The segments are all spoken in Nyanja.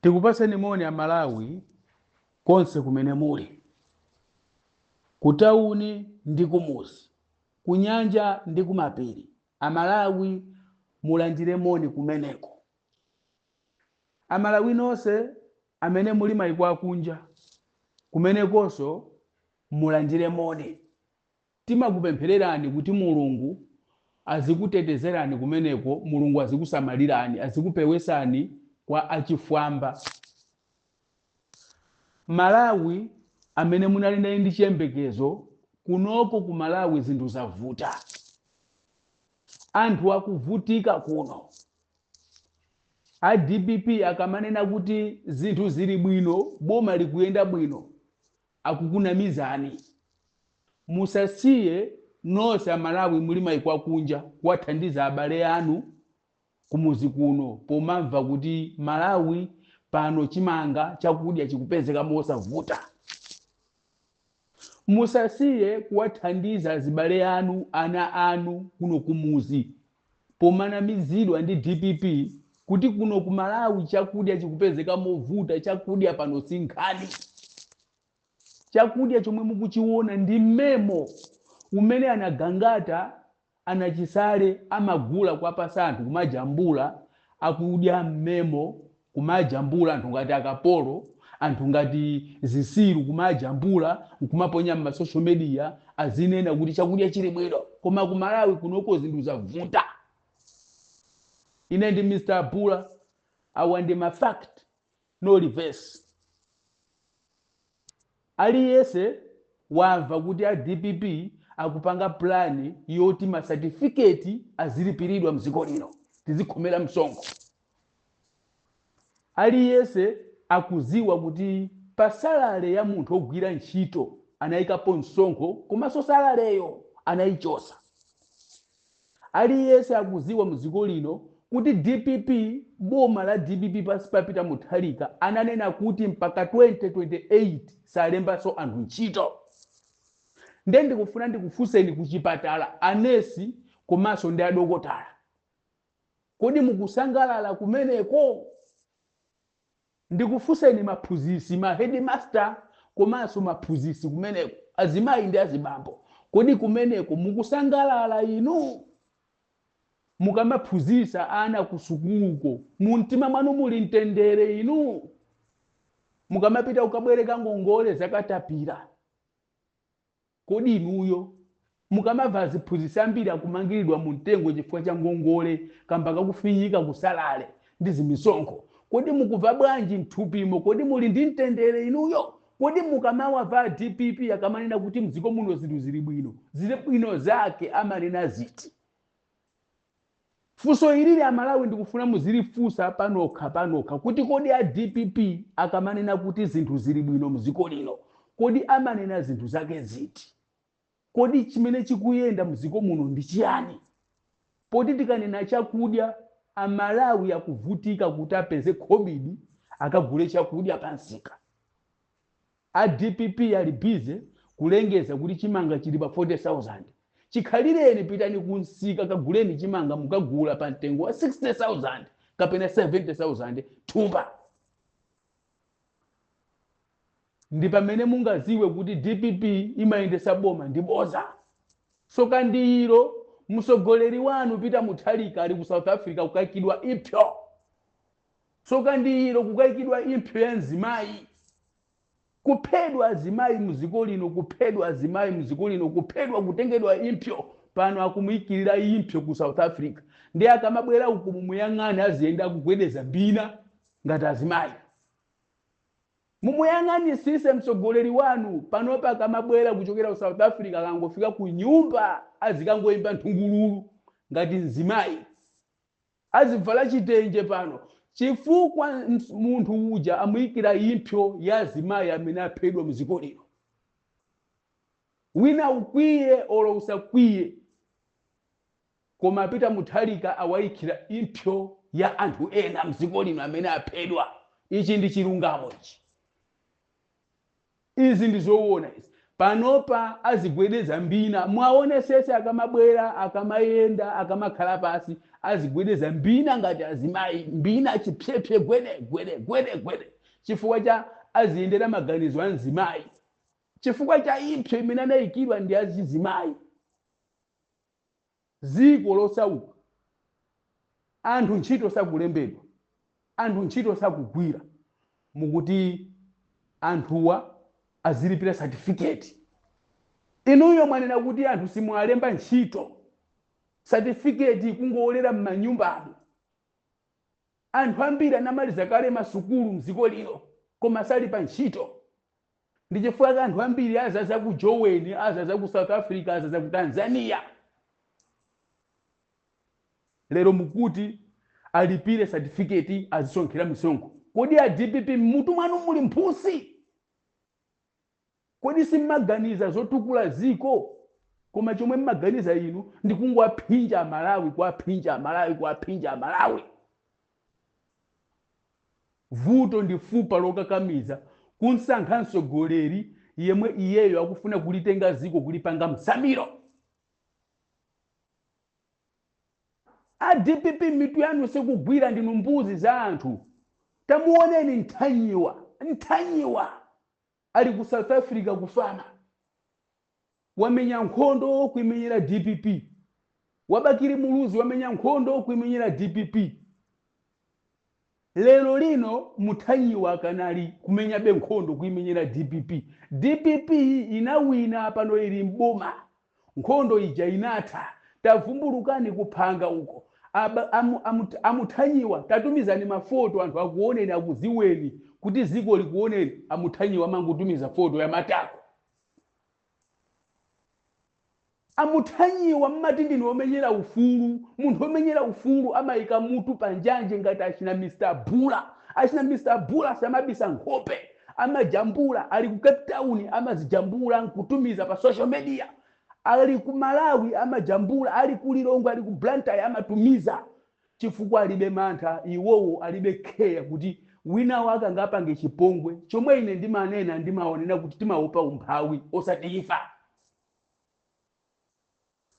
Tikupaseni moni Amalawi konse kumene muli, kutawuni ndi kumuzi, kunyanja ndi kumapiri. Amalawi, mulandire moni kumeneko. Amalawi nonse amene muli mayiko akunja, kumenekonso mulandire moni. Timakupemphererani kuti Mulungu azikutetezerani kumeneko, Mulungu azikusamalirani, azikupewesani kwa achifwamba. Malawi amene munali naye ndi chiyembekezo, kunoko ku Malawi zinthu zavuta, anthu akuvutika kuno. A DPP akamanena kuti zinthu zili bwino, boma likuyenda bwino, akukunamizani. Musasiye nonse Amalawi muli mayiko akunja kuwathandiza abale anu kumuzi kuno, pomamva kuti Malawi pano chimanga, chakudya chikupezeka mosavuta. Musasiye kuwathandiza azibale anu, ana anu kuno kumuzi, pomanamizidwa ndi DPP kuti kuno ku Malawi chakudya chikupezeka movuta. Chakudya pano si nkhani. Chakudya chomwe mukuchiona ndi mmemo umene anagangata, anachisale amagula kuwapasa anthu kumajambula, akudya mmemo, kumajambula anthu ngati akapolo, anthu ngati zisilu, kumajambula nkumaponya m'ma social media, azinena kuti chakudya chili bwino. Koma ku Malawi kunoko zinthu zavuta. Ine ndi Mr Abula, awa ndi ma fact, no reverse. Aliyense wamva kuti a DPP akupanga plan yoti masatifiketi azilipiridwa mdziko lino, tizikhomera msonkho. Aliyense akuziwa kuti pa salary ya munthu ogwira ntchito anayikapo msonkho, komanso salaryyo anayichosa. Aliyense akuziwa mdziko lino kuti DPP, boma la DPP pasi pa Peter Mutharika, ananena kuti mpaka 2028 salembanso anthu ntchito. Nde ndikufuna ndikufunseni, kuchipatala anesi komanso ndi adokotala, kodi mukusangalala kumeneko? Ndikufunseni maphunzitsi, ma headmaster komanso maphunzitsi kumeneko, azimayi ndi azibambo, kodi kumeneko mukusangalala inu mukamaphunzitsa ana ku sukuluko? Mumtima mwanu muli mtendere inu mukamapita kukabwereka ngongole zakatapira? Kodi inuyo mukamamva aziphunzitsi ambiri akumangiridwa mu mtengo chifukwa cha ngongole kamba kakufinyika ku salary ndi zimisonkho, kodi mukumva bwanji mthupimo? Kodi muli ndi mtendere inuyo? Kodi mukamawamva DPP akamanena kuti mdziko muno zinthu zili bwino, zili bwino zake amanena ziti? Funso ilili, Amalawi, ndikufuna muzilifunsa panokha panokha kuti kodi a DPP akamanena kuti zinthu zili bwino mdziko lino, kodi amanena zinthu zake ziti? Kodi chimene chikuyenda mdziko muno ndi chiyani? Poti tikanena chakudya, Amalawi akuvutika kuti apeze khobidi akagule chakudya pansika. A DPP ali busy kulengeza kuti chimanga chili pa 40,000. Chikhalireni pitani kunsika, kaguleni chimanga, mukagula pa mtengo wa 60,000 kapena 70,000 thumba. Ndi pamene mungaziwe kuti DPP imayendesa boma ndi boza. Soka ndi ilo, mtsogoleri wanu Peter Mutharika ali ku South Africa kukayikidwa impsyo. Soka ndi ilo, kukayikidwa impsyo ya mzimayi. Kuphedwa azimayi mdziko lino, kuphedwa azimayi mdziko lino, kuphedwa, kutengedwa impsyo. Pano akumuyikirira impsyo ku South Africa, ndi akamabwera uku mumuyang'ane aziyenda akugwedeza mbina ngati azimayi. Mumuyang'anisise mtsogoleri wanu panopa akamabwera kuchokera ku South Africa, akangofika ku nyumba azikangoyimba nthungululu ngati mzimayi, azivala chitenje pano, chifukwa munthu uja amuyikira impsyo ya azimayi amene aphedwa mdziko lino. Wina ukwiye olo usakwiye, koma Peter Mutharika awayikira impsyo ya anthu ena mdziko lino amene aphedwa. Ichi ndi chilungamo ichi, izi ndi zoona izi. Panopa azigwedeza mbina, mwaonesese akamabwera, akamayenda, akamakhala pasi, azigwedeza mbina ngati azimayi, mbina chipyepye, gwede gwede gwede gwede, chifukwa cha aziyendera maganizo a mzimayi, chifukwa cha impsyo imene anayikidwa ndi azizimayi. Ziko losauka, anthu ntchito sakulembedwa, anthu ntchito sakugwira, mukuti anthuwa azilipira certificate. Inuyo mwanena kuti anthu simuwalemba ntchito, certificate kungowolera m'manyumbamo. Anthu ambiri anamaliza kale masukulu mdziko lino koma sali pa ntchito. Ndi chifukwa ka anthu ambiri azaza ku Joweni, azaza ku South Africa, azaza ku Tanzania. Lero mukuti alipire certificate, azisonkhera misonkho. Kodi a DPP mmutu mwanu muli mphusi? Kodi simmaganiza zotukula ziko? Koma chomwe mmaganiza inu ndi kungowaphinja Amalawi, kuwaphinja Amalawi, kuwaphinja Amalawi. Vuto ndi fupa lokakamiza kunsankha mtsogoleri yemwe iyeyo akufuna kulitenga ziko kulipanga msamiro. A DPP mitu yanu sikugwira, ndinu mbuzi za anthu. Tamuoneni Nthanyiwa, Nthanyiwa ali ku South Africa kufama, wamenya nkhondo kuimenyera DPP. Wabakiri Muluzi wamenya nkhondo kuimenyera DPP. Lero lino Muthanyiwa akanali kumenyabe nkhondo kuimenyera DPP. DPP inawina, pano ili mboma, nkhondo ija inatha. Tavumbulukani kuphanga uko. Amuthanyiwa tatumizani mafoto anthu akuoneni, akuziweni kuti ziko likuoneni. Amuthanyiwa amangotumiza foto ya matako. Amuthanyiwa mmati ndinu omenyera ufulu. Munthu omenyera ufulu amayika mutu panjanje ngati achina Mr. Bula. Achina Mr. Bula samabisa nkhope, amajambula. Ali ku Cape Town amazijambula nkutumiza pa social media. Ali ku Malawi amajambula, ali ku Lilongwe, ali ku Blantyre amatumiza, chifukwa alibe mantha iwowo, alibe care kuti wina wake angapange chipongwe. Chomwe ine ndimanena, ndimaonena kuti timaopa umphawi osati imfa.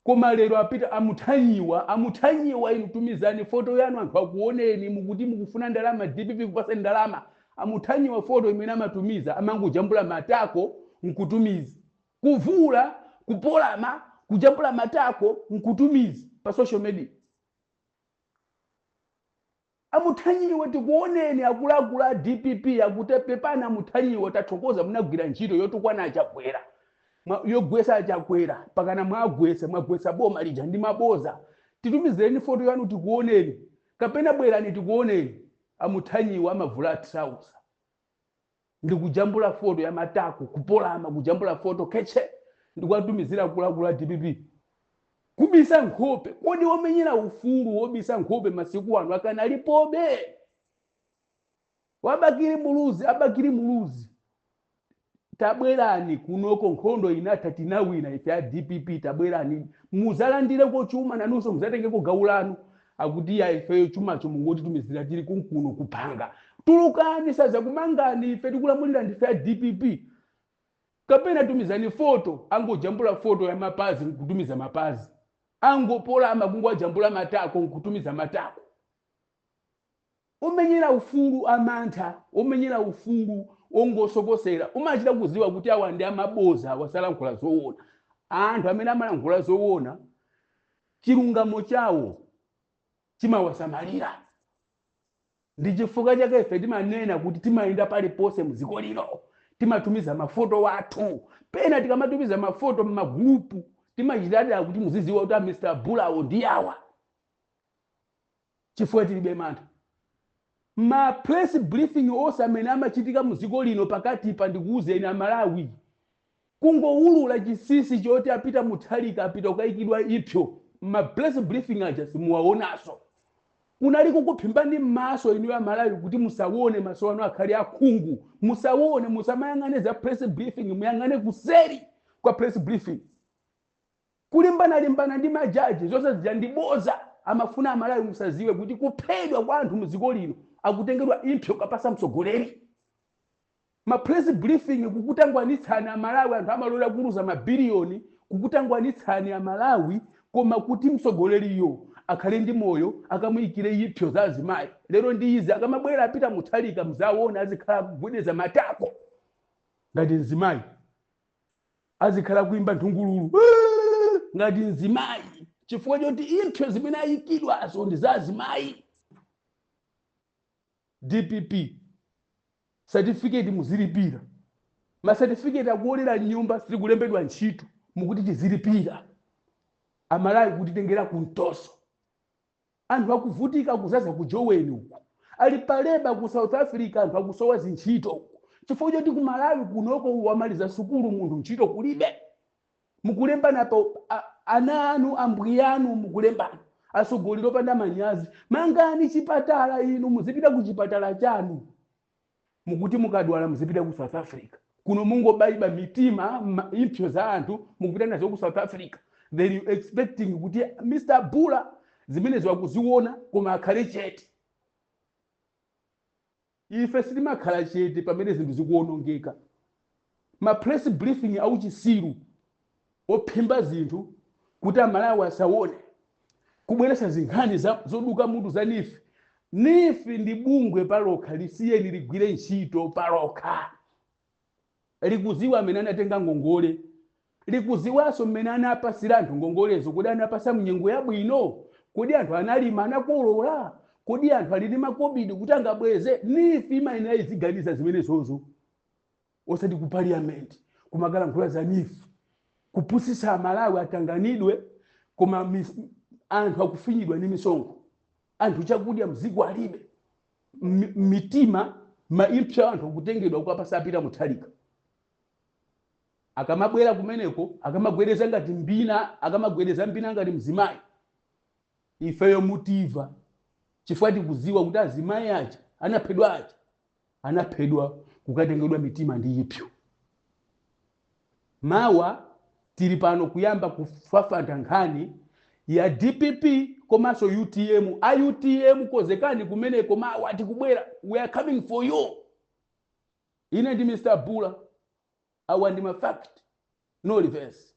Koma lero apita amuthanyiwa, amuthanyiwa inu tumizani foto yanu anthu akuoneni. Mukuti mukufuna ndalama, DPP kupasa ndalama. Amuthanyiwa foto imene amatumiza amangojambula matako nkutumiza, kuvula, kupolama, kujambula matako nkutumiza pa social media. Amuthanyiwa tikuoneni. Akuluakulu a DPP akutepepana. Amuthanyiwa, tathokoza, munagwira ntchito yotukwana Achakwera, yogwesa Achakwera, pakana mwagwesa, mwagwesa boma lija ndi maboza. Titumizeni foto yanu tikuoneni, kapena bwerani tikuoneni. Amuthanyiwa amavula trouser ndikujambula foto ya matako, kupolama, kujambula foto keche ndikuwatumizira akuluakulu a DPP, kubisa nkhope. Kodi womenyera ufulu wobisa nkhope masiku ano akanalipobe? Wabakiri Muluzi, abakiri Muluzi, tabwerani kunoko, nkhondo inatha, tinawina ife a DPP. Tabwerani muzalandireko chuma, nanunso muzatengeko gawo lanu. Akuti ya, ifeyo chumacho mungotitumizira tili kunkuno kuphanga. Tulukani, sazakumangani, ife tikulamulira ndife a DPP. Kapena tumizani foto. Angojambula foto ya mapazi nkutumiza mapazi, angopola amakungu ajambula matako nkutumiza matako. Umenyera ufulu amantha, umenyera ufulu ongosokosera, umachita kuziwa kuti awa ndi amaboza, wasalankhula zoona. Anthu amene amalankhula zoona chilungamo chawo chimawasamalira. Ndi chifukwa chake ife timanena kuti timayenda paliponse mdziko lino, timatumiza mafoto athu. Pena tikamatumiza mafoto m'magulupu timachitadira kuti muziziwa kuti a Mr. Bulawo ndi awa, chifukwa tilibe mantha. Ma press briefing onse amene amachitika mdziko lino pakati pa, ndikuwuzeni Amalawi, kungowulula chinsinsi choti apita Mutharika apita kukayikidwa ipsyo, ma press briefing aja simuwaonanso. Kunali kukuphimbani m'maso inu Amalawi kuti musaone, maso anu akhale akhungu, musaone, musamayang'ane za press briefing, muyang'ane kuseri kwa press briefing. Kulimbana-limbana ndi majaji, zonse zija ndi boza. Amafuna Amalawi musaziwe kuti kuphedwa kwa anthu mdziko lino akutengedwa impsyo kapasa mtsogoleri. Ma press briefing kukutangwanitsani Amalawi, anthu amalolera kuluza mabiliyoni kukutangwanitsani Amalawi, koma kuti mtsogoleriyo akhale ndi moyo, akamuyikire ipsyo za azimayi. Lero ndi izi, akamabwera apita Mutharika, mzaona azikhala kugwedeza matako ngati mzimayi, azikhala kuimba nthungululu ngati mzimayi, chifukwa choti ipsyo zimene ayikidwazo ndi za azimayi. DPP, certificate muzilipira. Ma certificate akuolera nyumba, sikulembedwa ntchito, mukuti tizilipira. Amalawi kutitengera kumtoso. Anthu akuvutika kuzaza ku Joweni uku, ali pa labour ku South Africa, anthu akusowa zintchito uku chifukwa choti ku Malawi kunoko wamaliza sukulu munthu, ntchito kulibe. Mukulembana pa ana anu, ambwiyanu mukulembana. Atsogoleri opanda manyazi, mangani chipatala inu, muzipita ku chipatala chanu. Mukuti mukadwala muzipita ku South Africa. Kuno mungobayiba mitima, impsyo za anthu mukupita nazo ku South Africa. Then you expecting kuti Mr Bula zimenezo akuziona koma akhale chete? Ife sitimakhala chete pamene zinthu zikuwonongeka. Ma press briefing auchisiru ophimba zinthu kuti Amalawi asaone, kubweretsa zinkhani zoduka mutu za NEEF. NEEF ndi bungwe palokha, lisiyeni ligwire ntchito palokha. Likuziwa amene anatenga ngongole, likuziwanso mmene anapasira anthu ngongolezo. Kodi anapasa mnyengo yabwino? Kodi anthu analima, anakolola? Kodi anthu ali ndi makobidi kuti angabweze? NEEF imayenera iziganiza zimenezozo, osati ku parliament kumakalankhula za NEEF, kupusisa Amalawi atanganidwe, koma anthu akufinyidwa ndi misonkho, anthu chakudya mziko alibe. Mitima maimpsyo anthu akutengedwa kukapasa apita Mutharika. Akamabwera kumeneko akamagwereza ngati mbina, akamagwereza mbina ngati mzimayi, ifeyo mutiva, chifukwa tikuziwa kuti azimayi aja anaphedwa aja anaphedwa kukatengedwa mitima ndi ipsyo. Mawa tili pano kuyamba kufafanta nkhani ya DPP komanso UTM. A UTM, kozekani kumeneko, mawa tikubwera. We are coming for you. Ine ndi Mr Bula, awa ndi ma fact, no reverse.